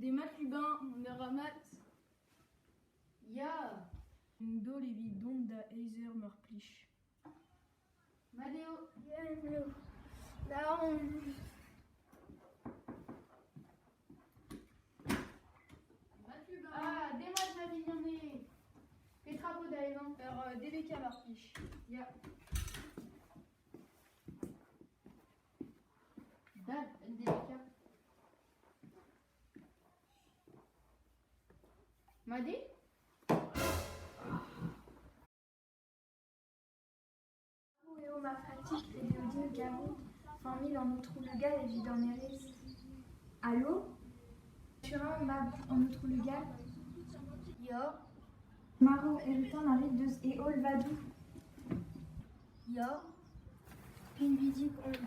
Demat Lubin, an eur mat. Ya. Un daol evit dont da eizh eur mar plij. Mat eo. Da on. Mat Lubin. Ah, demat ma mignonez. Petra 'vo da evañ? Ur DBK mar plij. Ya. Dal, un DBK. Mat eo? Piv eo ma fatik ret eo din kavout familh an Aotrou Le Gall evit an hêrezh. Alo? Turin mab an Aotrou Le Gall? Ya. Marv heritan a rit deus e holl vadoù? Ya. Pinvidik on.